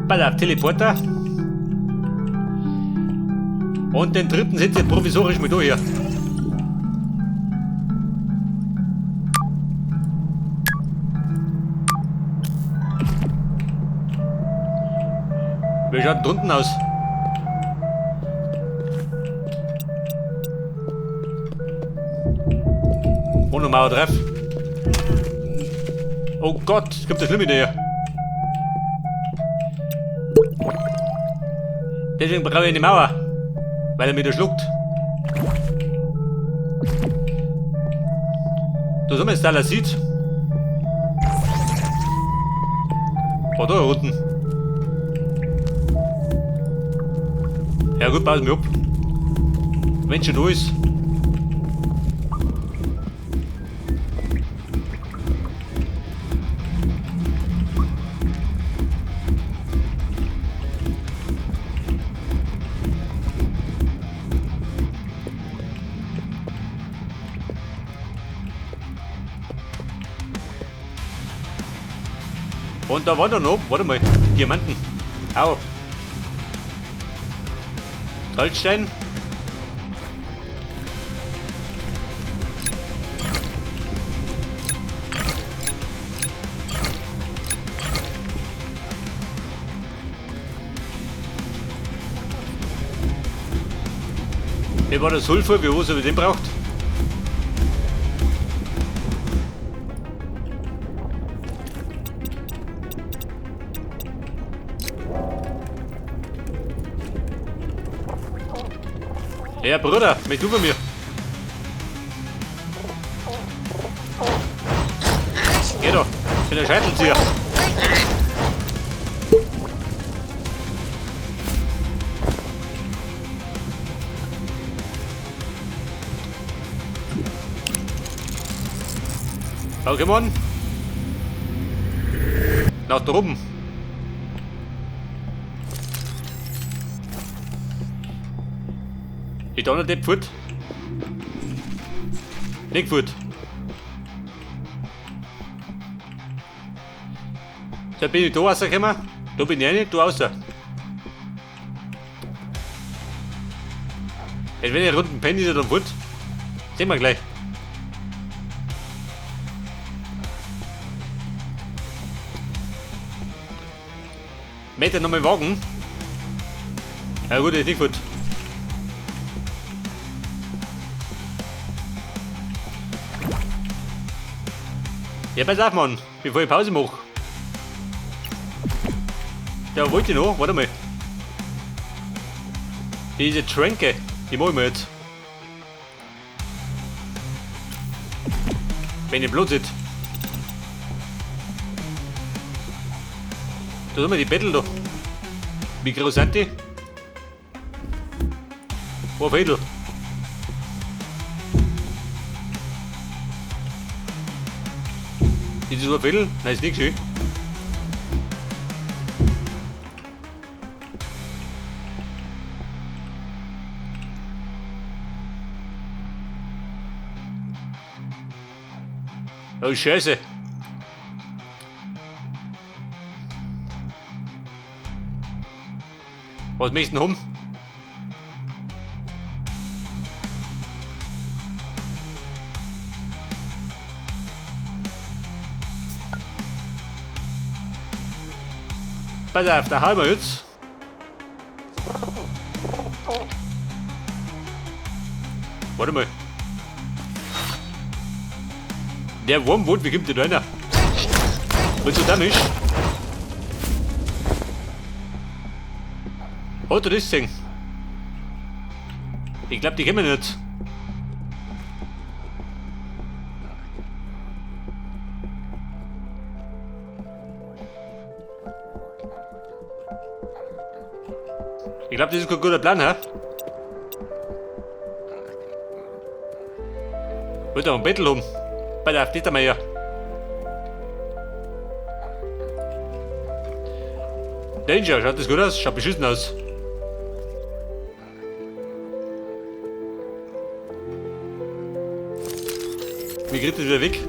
Pass auf, Teleporter. Und den dritten setze ich provisorisch mit da hier. Wie schaut denn drunten aus? Ohne Mauer treff. Oh Gott, es kommt das Schlimme hier. Deswegen brauche ich eine Mauer. Weil er mich da schluckt. Da sind wir jetzt da sieht. Oh, da unten. Ja gut, pass mir ab. Wenn schon da ist. Und da war da noch, warte mal, Diamanten. Au. Salzstein. Hier war der Sulfur, wie was habe ich den braucht? Ja, Bruder, mit du bei mir. Geh doch, ich bin der Scheitelzieher. Pokémon. Nach drüben. Ich da nicht fort. Nicht fort. Da bin ich da rausgekommen. Da bin ich rein, da raus. Jetzt wenn ich runden penne, ist er dann fort. Sehen wir gleich. Möchte nochmal wagen? Ja gut, ist nicht gut. Ja, pass auf, Mann, bevor ich Pause mache. Da wollte ich noch, warte mal. Diese Tränke, die mach ich mir jetzt. Wenn ihr Blut seht. Da sind wir die Bettel da. Wie groß sind die? Ein Viertel. Ist das ein Viertel? Nein, ist nicht schön. Oh Scheiße. Was möchtest du denn haben? Pass auf, da haben wir jetzt. Warte mal. Der Wurmwut, wie kommt der da rein? Willst du da nicht? Hat er das gesehen? Ich glaub, die kennen wir nicht. Ich glaub, das ist kein guter Plan, hä? Wollt ihr am Bettel haben? Pass auf, das mal her. Danger, schaut das gut aus? Schaut beschissen aus. Wie kriegt das wieder weg?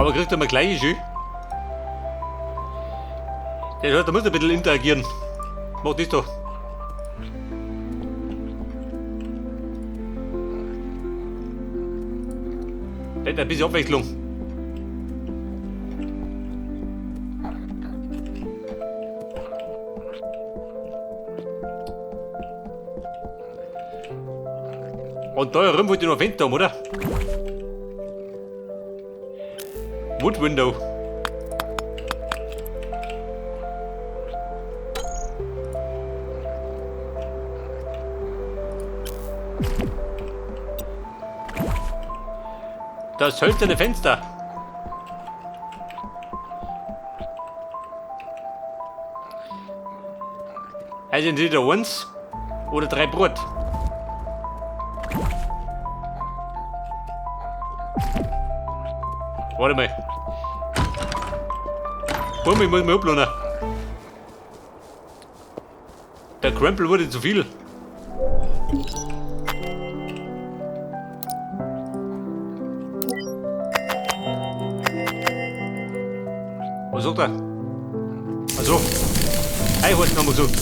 Aber kriegt er mal gleich schön. Der hört, da muss ein bisschen interagieren. Mach das doch. Vielleicht ein bisschen Abwechslung. Und da herum wollte ich noch Fenster haben, oder? Wood Window. Das hölzerne Fenster. Also entweder 1 oder 3 Brot. Warte mal. Bumm, ich muss mich ablohnen. Der Krempel wurde zu viel. Was sagt er? Also, Eichhorn haben wir gesagt.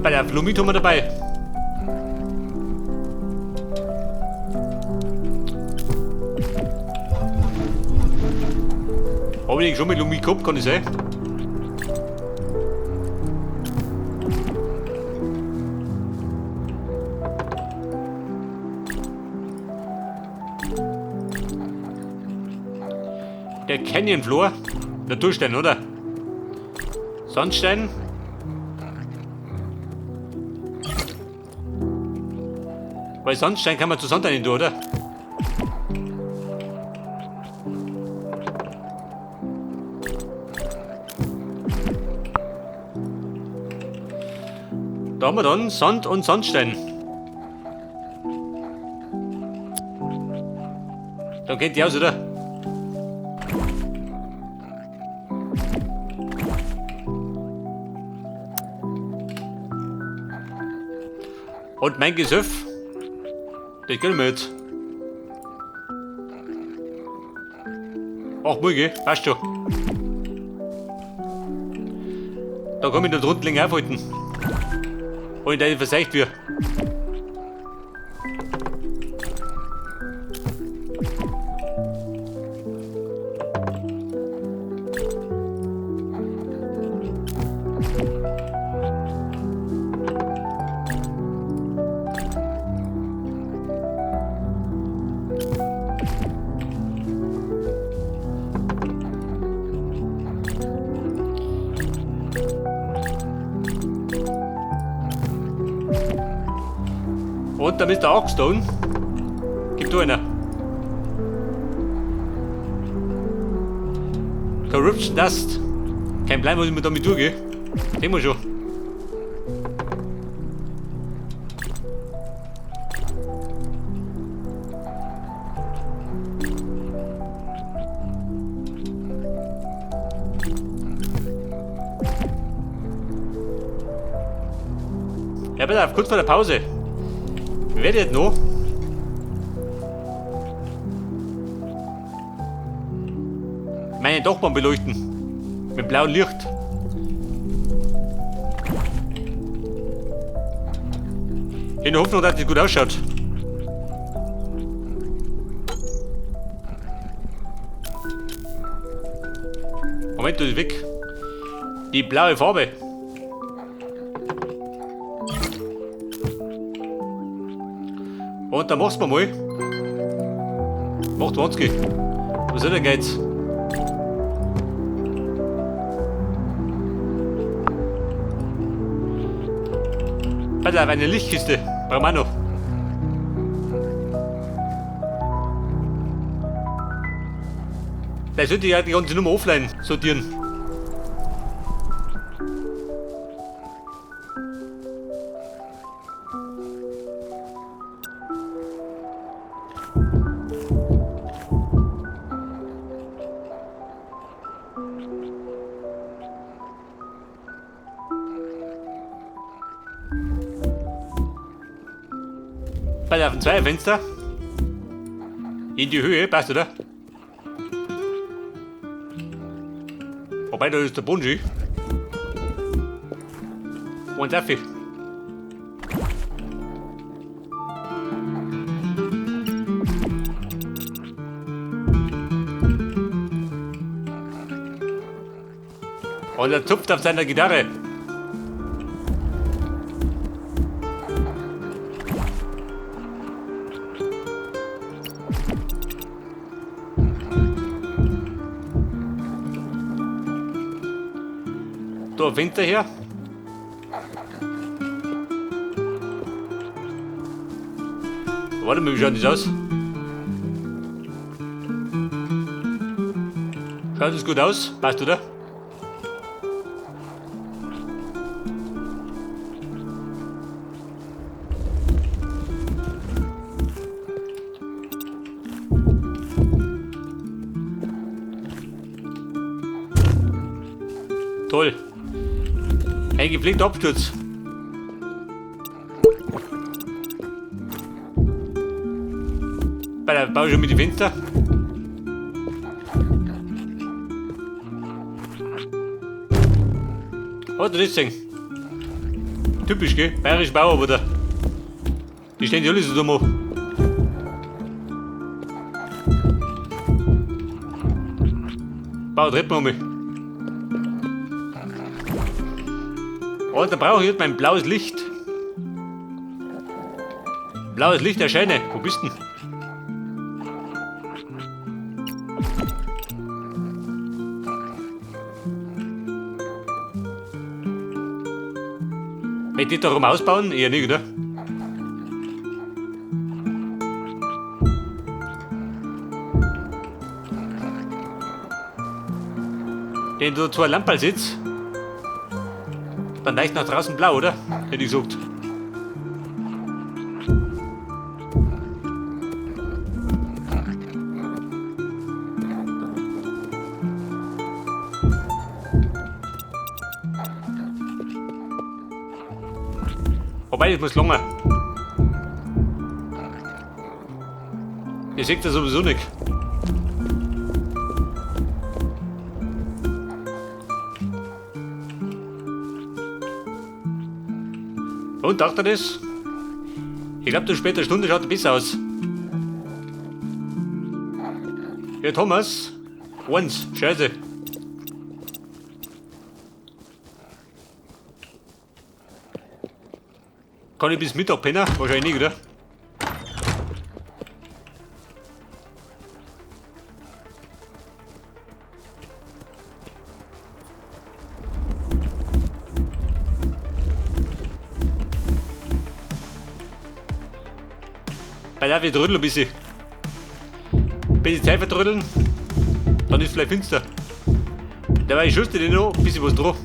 Bei der Flumit haben wir dabei. Hab ich schon mit Lumit gehabt, kann ich sein? Der Canyon Floor, Naturstein, oder? Sandstein. Weil Sandstein kann man zu Sand rein tun, oder? Da haben wir dann Sand und Sandstein. Da kennt ihr aus, oder? Und mein Gesöff, das gönnen wir jetzt. Ach, Mulge, passt schon. Da kann ich noch drunten länger aufhalten. Und ich verseicht wird. Und der Mr. Oakstone gibt einer. Corruption Dust. Kein Plan, was ich mir damit tue, gell? Sehen wir schon. Ja, pass auf, kurz vor der Pause. Wer jetzt noch meine Dachbahn beleuchten mit blauem Licht. In der Hoffnung, dass das gut ausschaut. Moment, das ist weg. Die blaue Farbe. Und dann mach's mal. Macht 20. Was soll denn geht's? Pass auf, eine Lichtkiste. Brauchen wir auch noch. Da sollte ich ja die ganze Nummer offline sortieren. Bei auf dem Zweierfenster. In die Höhe, passt, oder? Wobei, da ist der Bungee. Und dafür. Und er zupft auf seiner Gitarre. Da ein Fenster her. Warte mal, wie schaut das aus? Schaut das gut aus? Passt, oder? Toll. Ein gepflegter Absturz. Bei der baue ich schon mit die Fenster. Hat er das gesehen? Typisch, gell? Bayerisch Bauarbeiter. Die stehen ja alle so dumm an. Bau Treppen um mich. Und da brauche ich jetzt mein blaues Licht. Blaues Licht erscheine. Wo bist denn? Möchte ich da rum ausbauen? Eher nicht, oder? Wenn du zwei Lampen sitzt, dann leicht nach draußen blau, oder? Hätte ich gesagt. Wobei, das muss länger. Ihr seht das sowieso nicht. Und, dachte das? Ich glaube, zu später Stunde schaut er besser aus. Ja, Thomas. Eins, scheiße. Kann ich bis Mittag pennen? Wahrscheinlich nicht, oder? Bei der wir trödeln ein bisschen. Ein bisschen Zeit vertrödeln, dann ist vielleicht finster. Da war ich schuster dir noch ein bisschen was drauf.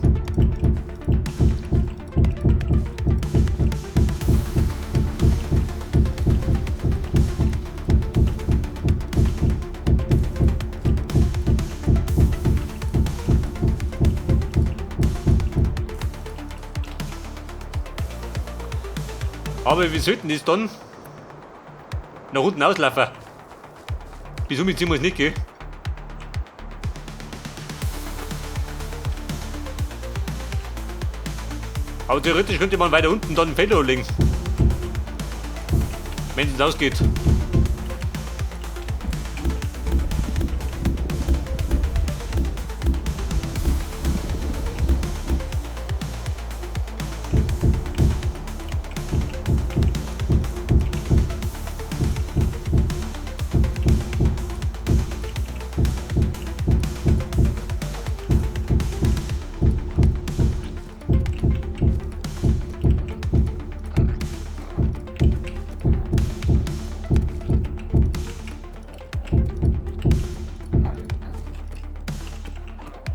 Aber wir sollten das dann nach unten auslaufen. Bis um ziehen wir es nicht, gell? Aber theoretisch könnte man weiter unten dann ein Feld anlegen. Wenn es ausgeht.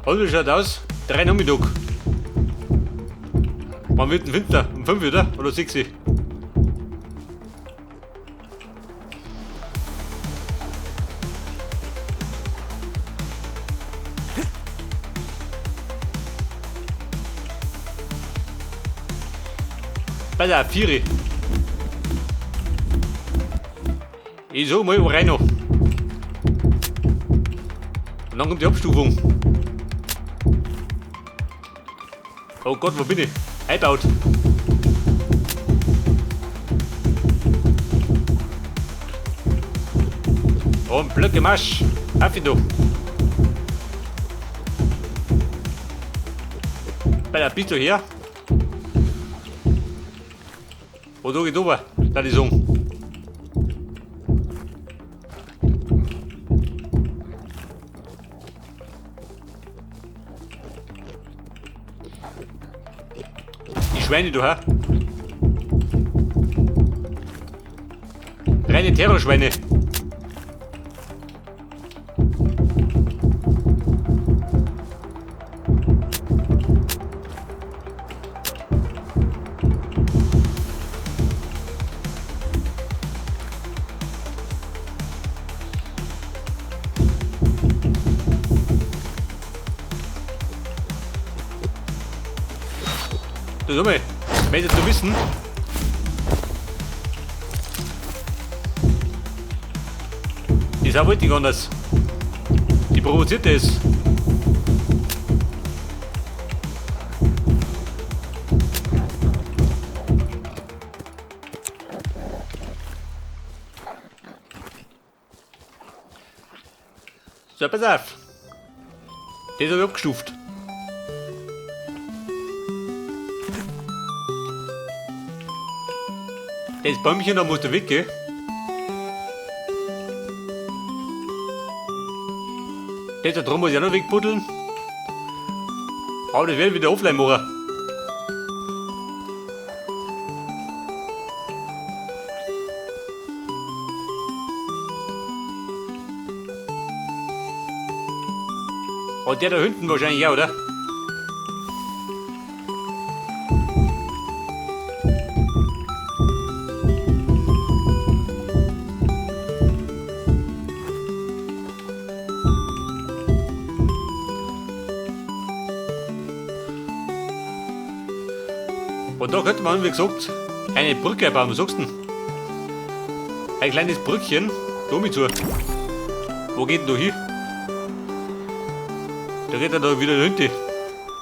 Also schaut aus, 3 Nachmittag. Wann wird denn finster? Um 5 oder? Oder 6? Bei der 4. Ich sag mal, rein noch. Und dann kommt die Abstufung. Oh Gott, wo bin ich? Einbaut. Und Blöcke Marsch. Auf ihn da. Bei der bist du her? Wo da geht rüber? Da die sagen. Die Schweine da, hä? Reine Terrorschweine. Du sag mal, möchtest du wissen? Die Sau wollte nicht anders. Die provoziert das. So, pass auf. Das habe ich abgestuft. Das Bäumchen da muss da weg, gell? Das da drum muss ich auch noch wegbuddeln. Aber das werde ich wieder offline machen. Und der da hinten wahrscheinlich auch, oder? Und da könnte man, wie gesagt, eine Brücke bauen. Was sagst du denn? Ein kleines Brückchen. Da mit zu. Wo geht denn da hin? Da geht er da wieder hinten.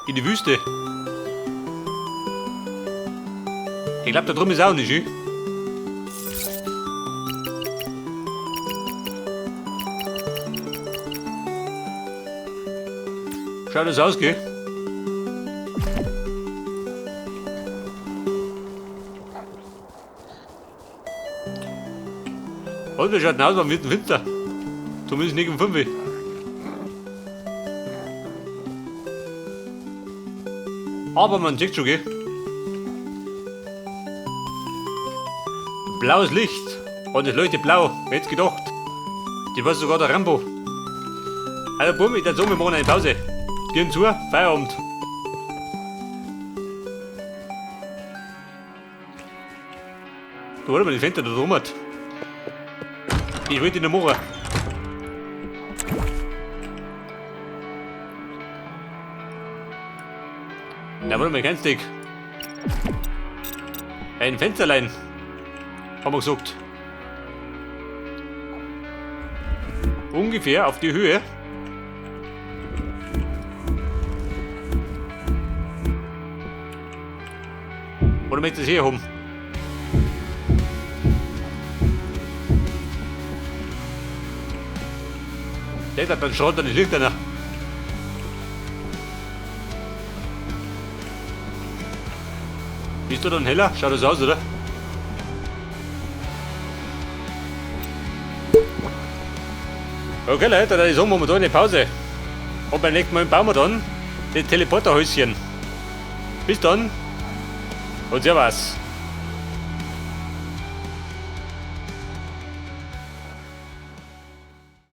In die Wüste. Ich glaub, da drum ist auch nicht, schön. Schaut das aus, gell? Und wir schauen aus, wann wird denn finster? Zumindest nicht um 5. Aber man sieht schon, gell? Blaues Licht. Und es leuchtet blau. Wer hätte gedacht? Die war sogar der Rambo. Also Bumm, ich würde sagen, wir machen eine Pause. Gehen zu, Feierabend. Da warte mal, die Fenster da drum hat. Ich will die noch machen. Na, warte mal, kein Stick. Ein Fensterlein. Haben wir gesagt. Ungefähr auf die Höhe. Oder möchtest du das hier haben? Der hat dann schaut dann das Licht einer. Bist du dann heller? Schaut das aus, oder? Okay Leute, dann ist momentan eine Pause. Und beim nächsten Mal bauen wir dann das Teleporterhäuschen. Bis dann und servus.